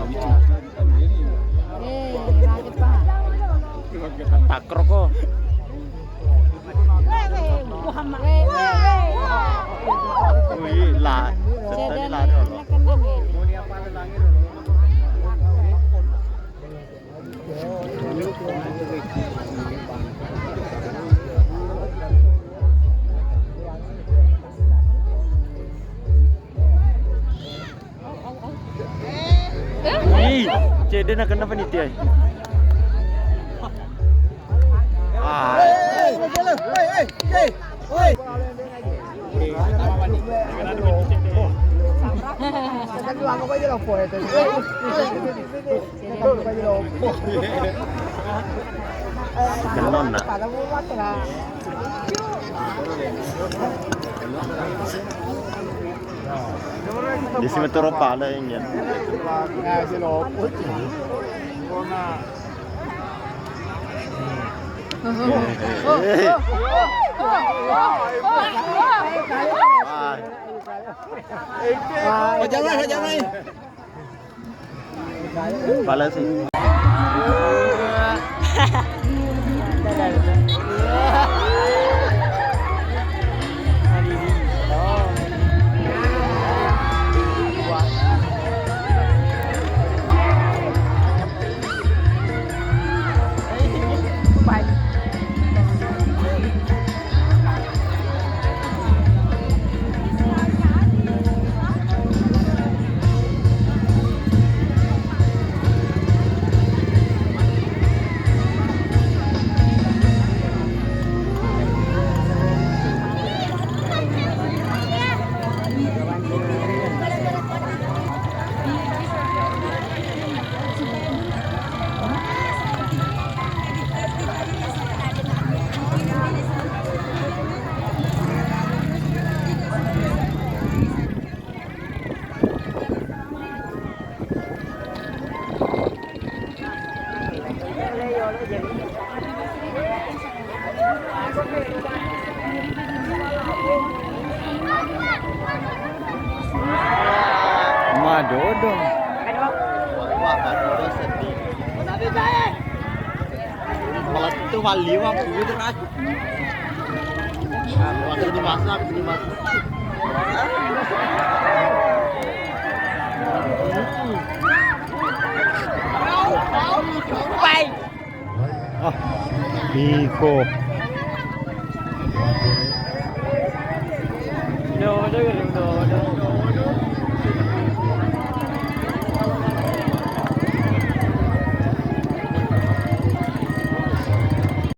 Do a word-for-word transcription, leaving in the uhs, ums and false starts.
Eh, raja pa. Takroko. Wih, la, cedani lari. Ih, cedde na kena panitia. Ah. Kenonna. Di sini metoro pala yang ya. Hajar mai, hajar mai. Pala sih. Madodo. Wah, madodo sedih. Malah itu wali, wah, itu terus. Waktu dimasak, dimasak. Pai. Ah, iko.